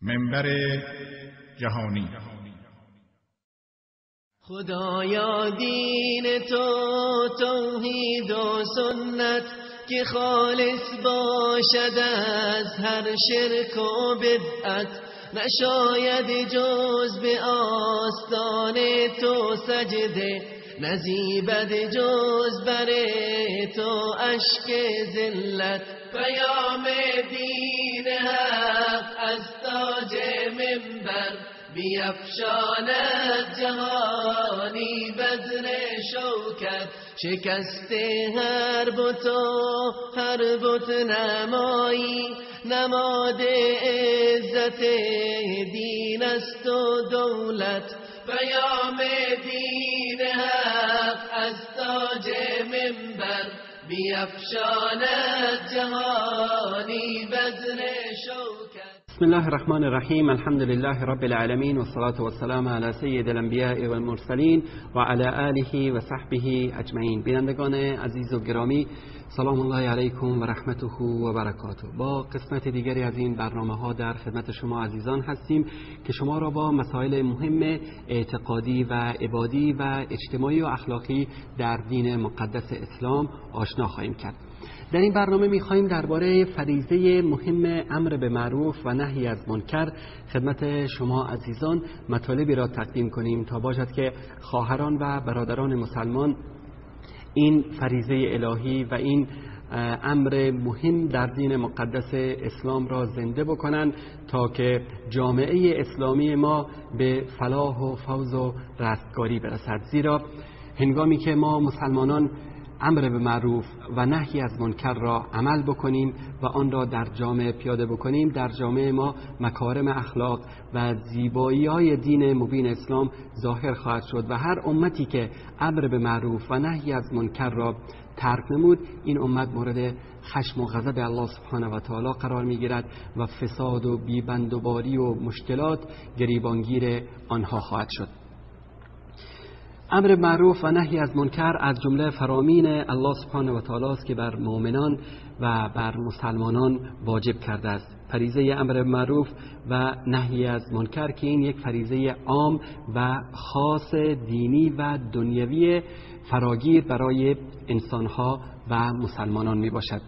منبر جهانی. خدایا دین تو توحید و سنت که خالص باشد از هر شرک و بدعت، نشاید جز به آستان تو سجده، نزیبد جز بر تو اشک ذلت. پیام دین حق از تاج منبر بیفشاند جهانی بذر شوکت. شکست هر بت و هر بت نمایی، نماد عزت دین است و دولت. پیام دین حق از تاج منبر بیفشاند جهانی بذر شوکت. بسم الله الرحمن الرحیم. الحمد لله رب العالمین والصلاة والسلام علی سید الانبیاء والمرسلین و علی آله و صحبه اجمعین. بینندگان عزیز و گرامی، سلام الله علیکم و رحمته و برکاته. با قسمت دیگری از این برنامه ها در خدمت شما عزیزان هستیم که شما را با مسائل مهم اعتقادی و عبادی و اجتماعی و اخلاقی در دین مقدس اسلام آشنا خواهیم کرد. در این برنامه می‌خواهیم درباره فریضه مهم امر به معروف و نهی از منکر خدمت شما عزیزان مطالبی را تقدیم کنیم تا باشد که خواهران و برادران مسلمان این فریضه الهی و این امر مهم در دین مقدس اسلام را زنده بکنند تا که جامعه اسلامی ما به فلاح و فوز و رستگاری برسد. زیرا هنگامی که ما مسلمانان امر به معروف و نهی از منکر را عمل بکنیم و آن را در جامعه پیاده بکنیم، در جامعه ما مکارم اخلاق و زیبایی‌های دین مبین اسلام ظاهر خواهد شد و هر امتی که امر به معروف و نهی از منکر را ترک نمود، این امت مورد خشم و غضب الله سبحانه و تعالی قرار می‌گیرد و فساد و بی‌بندوباری و مشکلات گریبانگیر آنها خواهد شد. امر معروف و نهی از منکر از جمله فرامین الله سبحانه و تعالی است که بر مؤمنان و بر مسلمانان واجب کرده است. فریضه امر معروف و نهی از منکر که این یک فریضه عام و خاص دینی و دنیوی فراگیر برای انسانها و مسلمانان می باشد.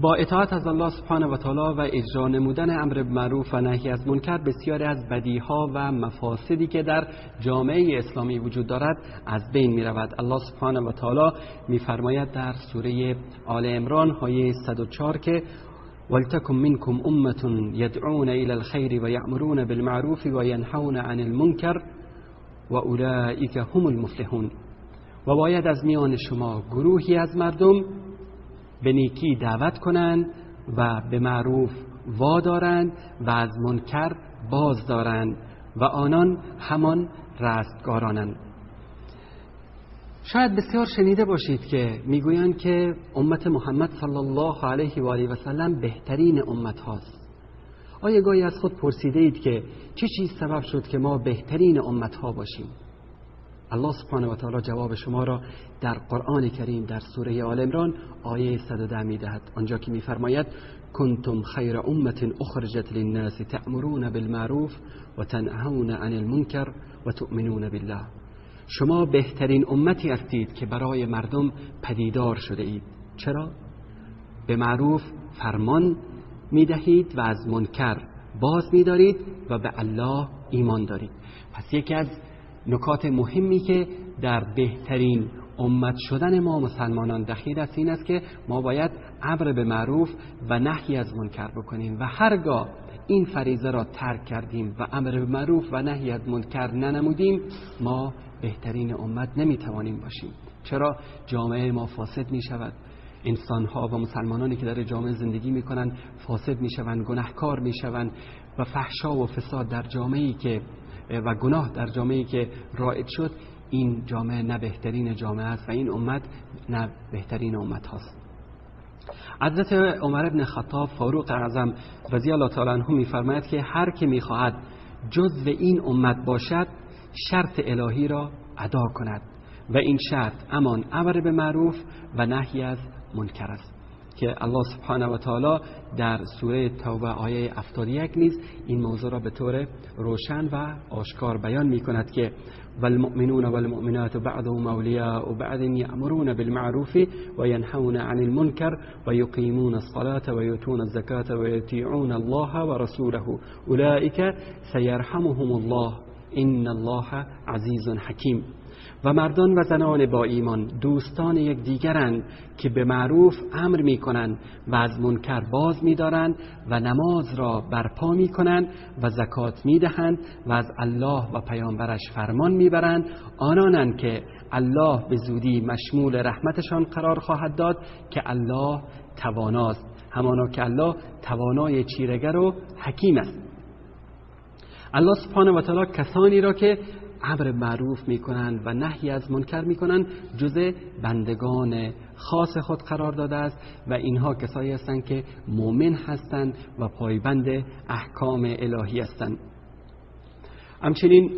با اطاعت از الله سبحانه و تعالی و اجرا نمودن امر معروف و نهی از منکر، بسیاری از بدیها و مفاسدی که در جامعه اسلامی وجود دارد از بین می رود. الله سبحانه و تعالی می فرماید در سوره آل عمران آیه 104 که ولتکن منکم امة یدعون الی الخیر و یأمرون بالمعروف و ینهون عن المنکر و اولئک هم المفلحون. و باید از میان شما گروهی از مردم به نیکی دعوت کنند و به معروف وادارند و از منکر باز دارند و آنان همان رستگارانند. شاید بسیار شنیده باشید که میگویند که امت محمد صلی الله علیه و آله و سلم بهترین امت هاست. آیا گاهی از خود پرسیده اید که چه چیز سبب شد که ما بهترین امت ها باشیم؟ الله سبحانه و تعالی جواب شما را در قرآن کریم در سوره آل عمران آیه 110 می‌دهد، آنجا که می‌فرماید کنتم خیر امة اخرجت للناس تأمرون بالمعروف و تنهون عن المنکر و تؤمنون بالله. شما بهترین امتی هستید که برای مردم پدیدار شده اید. چرا؟ به معروف فرمان می‌دهید و از منکر باز می‌دارید و به الله ایمان دارید. پس یکی از نکات مهمی که در بهترین امت شدن ما مسلمانان دخیل است این است که ما باید امر به معروف و نهی از منکر بکنیم و هرگاه این فریضه را ترک کردیم و امر به معروف و نهی از منکر ننمودیم، ما بهترین امت نمیتوانیم باشیم. چرا؟ جامعه ما فاسد میشود، انسانها و مسلمانانی که در جامعه زندگی میکنند فاسد میشوند، گناهکار میشوند و فحشا و فساد در جامعه‌ای که و گناه در جامعه‌ای که رایج شد، این جامعه نه بهترین جامعه است و این امت نه بهترین امت هاست. حضرت عمر بن خطاب فاروق اعظم رضی الله تعالی عنه می‌فرماید که هر که می‌خواهد جزو این امت باشد شرط الهی را ادا کند و این شرط امان امر به معروف و نهی از منکر است. که الله سبحانه و تعالی در سوره توبه آیه 71 نیز این موضوع را به طور روشن و آشکار بیان می کند که والمؤمنون والمؤمنات بعضهم أولياء بعض يأمرون بالمعروف وينهون عن المنكر ويقيمون الصلاة ويؤتون الزكاة ويطيعون الله ورسوله أولئك سيرحمهم الله إن الله عزيز حكيم. و مردان و زنان با ایمان دوستان یکدیگرند که به معروف امر میکنند و از منکر باز میدارند و نماز را برپا میکنند و زکات میدهند و از الله و پیامبرش فرمان میبرند. آنانند که الله به زودی مشمول رحمتشان قرار خواهد داد که الله تواناست، همانا که الله توانای چیره‌گر و حکیم است. الله سبحانه و تعالی کسانی را که امر معروف میکنند و نهی از منکر میکنند جز بندگان خاص خود قرار داده است و اینها کسایی هستند که مؤمن هستند و پایبند احکام الهی هستند. همچنین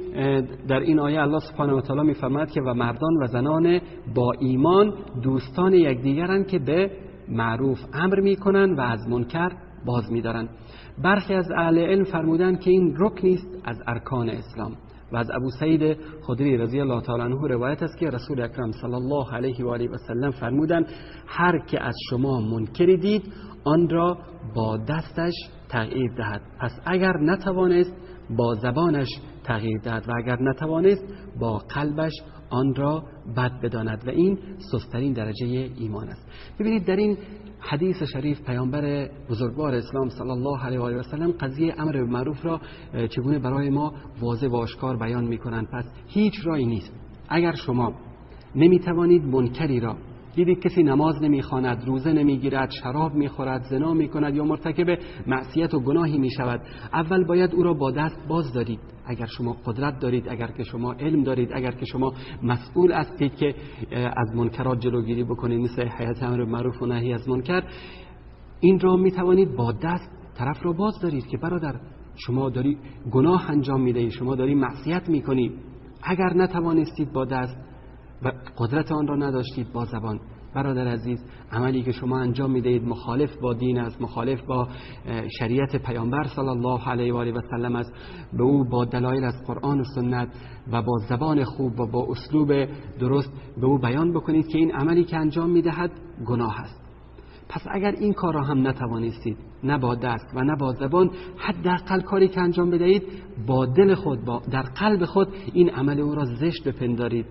در این آیه الله سبحانه و تعالی میفرماید که و مردان و زنان با ایمان دوستان یکدیگرند که به معروف امر میکنند و از منکر باز میدارند. برخی از اهل علم فرمودند که این رکنی است از ارکان اسلام و از ابو سعید خدری رضی الله تعالی عنه روایت است که رسول اکرم صلی الله علیه و آله و سلم فرمودند هر که از شما منکری دید آن را با دستش تغییر دهد، پس اگر نتوانست با زبانش تغییر دهد و اگر نتوانست با قلبش آن را بد بداند و این سست‌ترین درجه ایمان است. ببینید در این حدیث شریف پیامبر بزرگوار اسلام صلی الله علیه و آله و سلم قضیه امر به معروف را چگونه برای ما واضح و آشکار بیان می‌کنند. پس هیچ راهی نیست اگر شما نمی‌توانید منکری را دیدید، کسی نماز نمیخواند، روزه نمیگیرد، شراب میخورد، زنا میکند یا مرتکب معصیت و گناهی میشود، اول باید او را با دست باز دارید. اگر شما قدرت دارید، اگر که شما علم دارید، اگر که شما مسئول هستید که از منکرات جلوگیری بکنید، مثل هیئت امر معروف و نهی از منکر، این را میتوانید با دست طرف را باز دارید که برادر شما داری گناه انجام میدهی، شما داری معصیت میکنی. اگر نتوانستید با دست و قدرت آن را نداشتید، با زبان. برادر عزیز، عملی که شما انجام میدهید مخالف با دین است، مخالف با شریعت پیامبر صلی الله علیه و آله و سلم است. به او با دلایل از قرآن و سنت و با زبان خوب و با اسلوب درست به او بیان بکنید که این عملی که انجام میدهد گناه است. پس اگر این کار را هم نتوانستید، نه با دست و نه با زبان، حداقل کاری که انجام بدهید با دل خود، در قلب خود این عمل او را زشت بپندارید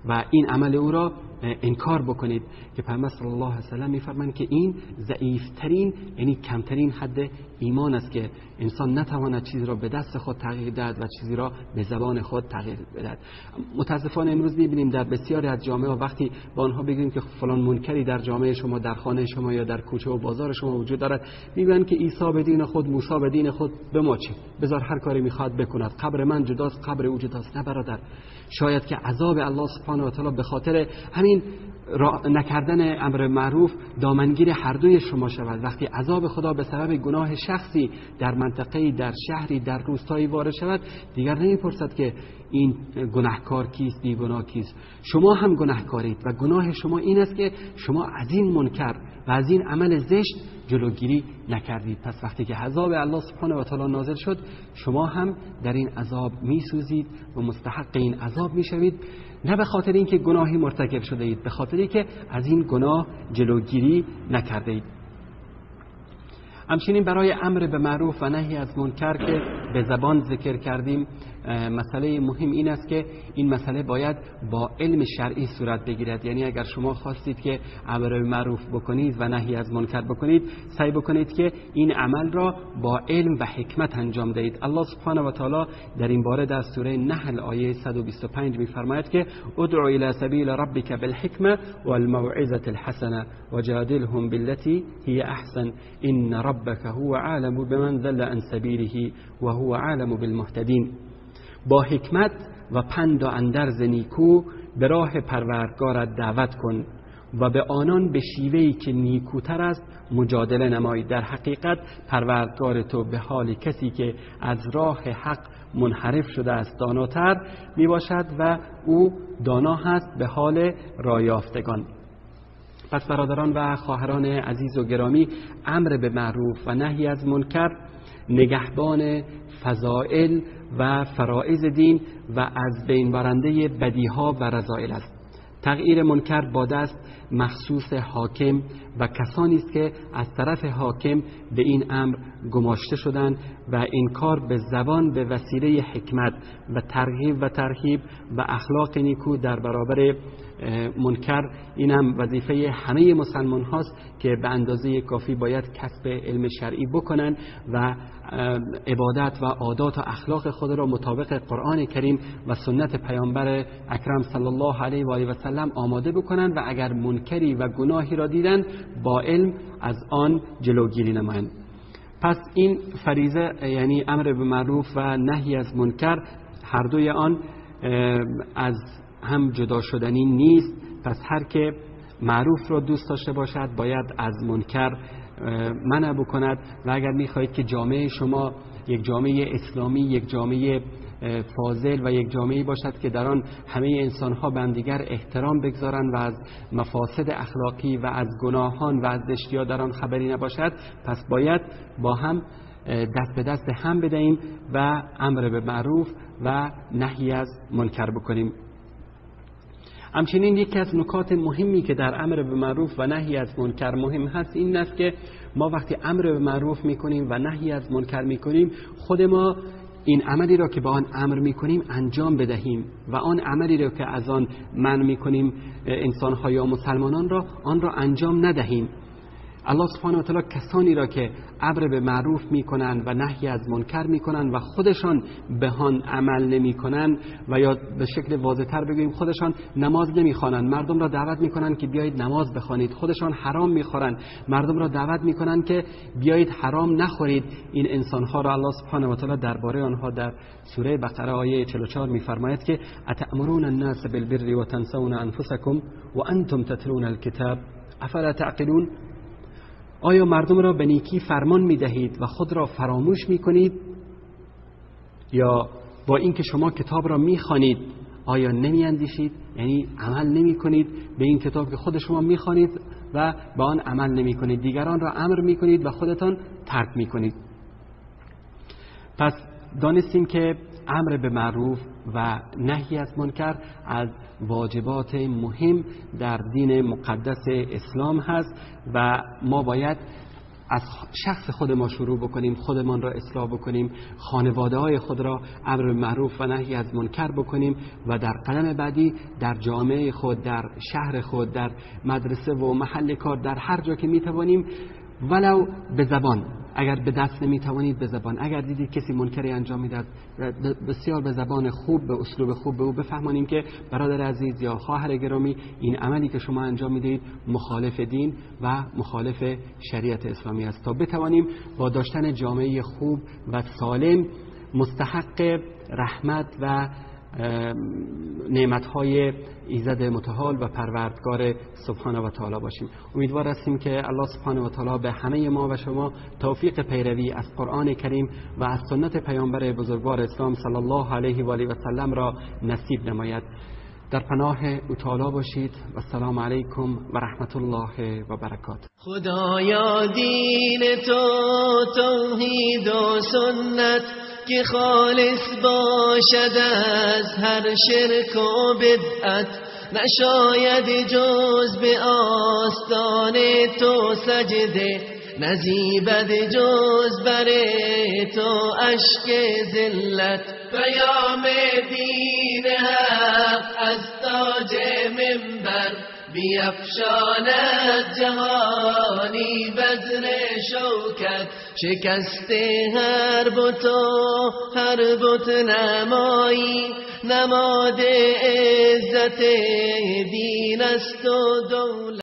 و این عمل او را انکار بکنید که پیامبر صلی الله علیه و سلم می‌فرمایند که این ضعیف‌ترین، یعنی کمترین حد ایمان است که انسان نتواند چیزی را به دست خود تغییر دهد و چیزی را به زبان خود تغییر بدهد. متاسفانه امروز می‌بینیم در بسیاری از جامعه وقتی با آنها بگیم که فلان منکری در جامعه شما، در خانه شما یا در کوچه و بازار شما وجود دارد، میگویند که عیسی به دین خود، موسی به دین خود، به ما چه، بذار هر کاری می‌خواد بکند، قبر من جداست، قبر او جداست. نه برادر، شاید که عذاب الله سبحانه و تعالی به خاطر همین نکردن امر معروف دامنگیر هر دوی شما شود. وقتی عذاب خدا به سبب گناه شخصی در منطقه‌ای، در شهری، در روستایی وارد شود، دیگر نمیپرسد که این گناهکار کیست، بیگناه کیست. شما هم گناهکارید و گناه شما این است که شما از این منکر و از این عمل زشت جلوگیری نکردید. پس وقتی که عذاب الله سبحانه و تعالی نازل شد، شما هم در این عذاب میسوزید و مستحق این عذاب میشوید، نه به خاطر اینکه گناهی مرتکب شده اید، به خاطر اینکه از این گناه جلوگیری نکرده اید. همچنین برای امر به معروف و نهی از منکر که به زبان ذکر کردیم، مسئله مهم این است که این مسئله باید با علم شرعی صورت بگیرد. یعنی اگر شما خواستید که امر به معروف بکنید و نهی از منکر بکنید، سعی بکنید که این عمل را با علم و حکمت انجام دهید. الله سبحانه و تعالی در این باره در سوره نحل آیه 125 می‌فرماید که ادع الی سبیل ربک بالحکمه والموعظه الحسنه وجادلهم بالتي هي احسن ان ربک هو عالم بمن ضل عن سبیله وهو عالم بالمهتدین. با حکمت و پند و اندرز نیکو به راه پروردگارت دعوت کن و به آنان به شیوهی که نیکوتر است مجادله نمای. در حقیقت پروردگار تو به حال کسی که از راه حق منحرف شده است داناتر می باشد و او دانا هست به حال رایافتگان. پس برادران و خواهران عزیز و گرامی، امر به معروف و نهی از منکر نگهبان فضائل و فرائض دین و از بین برنده بدیها و رذائل است. تغییر منکر با دست مخصوص حاکم و کسانی است که از طرف حاکم به این امر گماشته شدند و این کار به زبان به وسیله حکمت و ترغیب و ترهیب و اخلاق نیکو در برابر منکر، این هم وظیفه همه مسلمان هاست که به اندازه کافی باید کسب علم شرعی بکنن و عبادت و عادات و اخلاق خود را مطابق قرآن کریم و سنت پیامبر اکرم صلی الله علیه و آله و سلم آماده بکنن و اگر منکری و گناهی را دیدن با علم از آن جلوگیری نمایند. پس این فریضه، یعنی امر به معروف و نهی از منکر، هر دوی آن از هم جدا شدنی نیست. پس هر که معروف را دوست داشته باشد باید از منکر منع بکند و اگر میخواهید که جامعه شما یک جامعه اسلامی، یک جامعه فاضل و یک جامعه باشد که در آن همه انسانها به همدیگر احترام بگذارند و از مفاسد اخلاقی و از گناهان و از زشتی‌ها در آن خبری نباشد، پس باید با هم دست به دست هم بدهیم و امر به معروف و نهی از منکر بکنیم. همچنین یکی از نکات مهمی که در امر به معروف و نهی از منکر مهم هست این است که ما وقتی امر به معروف میکنیم و نهی از منکر میکنیم، خود ما این عملی را که با آن امر میکنیم انجام بدهیم و آن عملی را که از آن منع میکنیم انسانها یا مسلمانان را، آن را انجام ندهیم. الله سبحانه و تعالی کسانی را که امر به معروف میکنند و نهی از منکر میکنند و خودشان به آن عمل نمیکنند و یا به شکل واضح‌تر بگوییم خودشان نماز نمیخوانند، مردم را دعوت میکنند که بیایید نماز بخوانید، خودشان حرام میخورند، مردم را دعوت میکنند که بیایید حرام نخورید. این انسانها را الله سبحانه و تعالی درباره آنها در سوره بقره آیه 44 میفرماید که اتأمرون الناس بالبر وتنسون انفسکم وانتم تتلون الکتاب افلا تعقلون. آیا مردم را به نیکی فرمان می دهید و خود را فراموش می کنید؟ یا با اینکه شما کتاب را می خوانید آیا نمی اندیشید؟ یعنی عمل نمی کنید به این کتاب که خود شما می خوانید و به آن عمل نمی کنید، دیگران را امر می کنید و خودتان ترک می کنید. پس دانستیم که امر به معروف و نهی از منکر از واجبات مهم در دین مقدس اسلام هست و ما باید از شخص خود ما شروع بکنیم، خودمان را اصلاح بکنیم، خانواده های خود را امر به معروف و نهی از منکر بکنیم و در قدم بعدی در جامعه خود، در شهر خود، در مدرسه و محل کار، در هر جا که میتوانیم، ولو به زبان، اگر به دست نمیتوانید به زبان، اگر دیدید کسی منکری انجام میدهد بسیار به زبان خوب، به اسلوب خوب به او بفهمانیم که برادر عزیز یا خواهر گرامی، این عملی که شما انجام میدهید مخالف دین و مخالف شریعت اسلامی است، تا بتوانیم با داشتن جامعه خوب و سالم مستحق رحمت و نعمت‌های ایزد متعال و پروردگار سبحانه و تعالی باشیم. امیدوار هستیم که الله سبحانه و تعالی به همه ما و شما توفیق پیروی از قرآن کریم و از سنت پیامبر بزرگوار اسلام صلی الله علیه و آله و سلم را نصیب نماید. در پناه او تعالی باشید و السلام علیکم و رحمت الله و برکاته. خدایا دین تو توحید و سنت که خالص باشد از هر شرک و بدعت، نشاید جز به آستان تو سجده، نزیبد جز بر تو اشک ذلت. پیام دین حق از تاج منبر بیفشاند جهانی بذر شوکت، شکست هر بت و هر بت نمایی، نماد عزت دین است و دولت.